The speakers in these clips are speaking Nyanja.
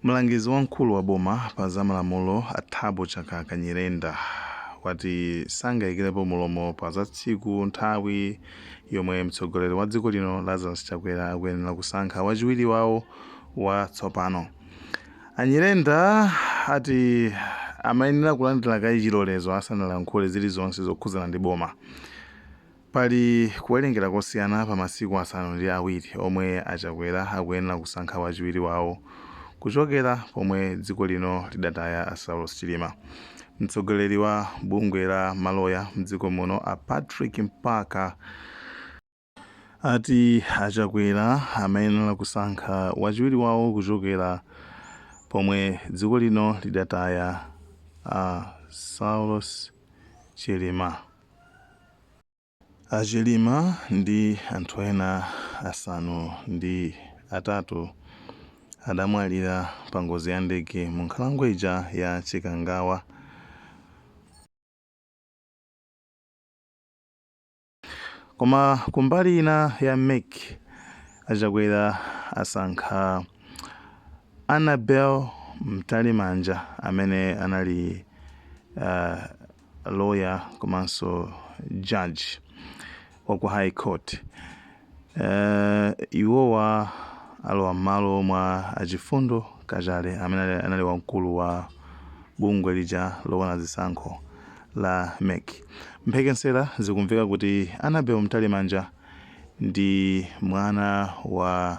Mlangizi wamkulu wa boma pa za malamulo a Thabo Chakaka Nyirenda wati sangayikirepo mulomo pa za tsiku, nthawi yomwe mtsogoleri wa dziko lino Lazarus Chakwera akuyenera kusankha wachiwiri wawo watsopano. A Nyirenda ati amayenera kulandira kaye chilolezo asanalankhule zilizonse zokhudzana ndi boma. Pali kuwerengera kosiyana pa masiku 7 omwe a Chakwera akuyenera kusankha wachiwiri wawo kuchokera pomwe dziko lino lidataya a Saulos Chilima. Mtsogoleri wa bungwe la maloya mdziko muno a Patrick Mpaka ati a Chakwera amayenera kusankha wachiwiri wawo kuchokera pomwe dziko lino lidataya a Saulos Chilima. A Chilima ndi anthu ena 3 adamwalira pa ngozi ya ndege mu nkhalango ija ya Chikangawa. Koma kumbali ina ya mec, a Chakwera asankha Annabel Mtalimanja amene anali lawyer komanso judge wa ku High Court. Iwowa alowa m'malo mwa a Chifundo Kachale amene anali wamkulu wa bungwe lija loona zisankho la mec. Mphekesera zikumveka kuti Annabel Mtalimanja ndi mwana wa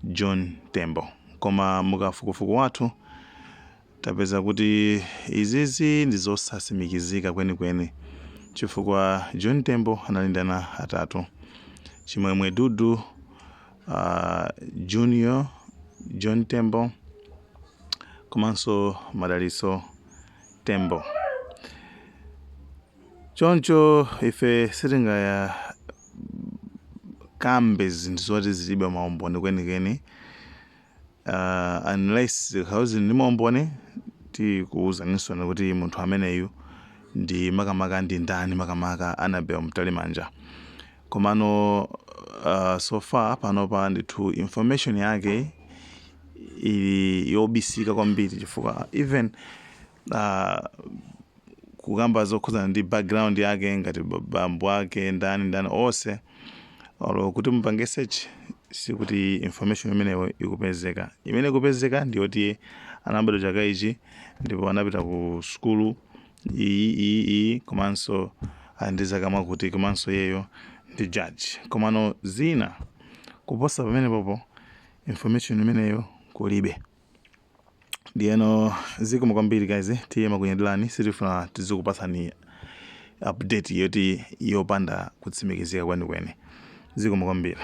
John Tembo koma mukafukufuku wathu tapeza kuti izizi ndi zosasimikizika kwenikweni chifukwa John Tembo anali ndi ana atatu, Chimwemwe Dudu, Junior John Tembo komanso Madalitso Tembo. Choncho ife sitingakambe zinthu zoti zilibe maumboni kwenikweni unless zikhala zili ndi maumboni tikuwuzaninso kuti munthu ameneyu ndi makamaka ndi ndani, makamaka Annabel Mtalimanja. Komano so far panopa ndithu information yake ili yobisika kwambiri chifukwa even kukamba zokhudzana ndi background yake ngati bambo ake ndani ndani onse, olo kuti mupange search sikuti information imeneyo ikupezeka. Imene ikupezeka ndiyoti anabadwa chaka ichi ndipo anapita ku sukulu iyi iyi iyi komanso ali ndi zaka mwakuti komanso iyeyo ndi judge. Komano zina kuposa pamenepopo information imeneyo kulibe. Ndiyeno zikomo kwambiri guys, timakunyadirani, sitifuna tizikupatsani update yoti yopanda kutsimikizika kwenikweni. Zikomo kwambiri.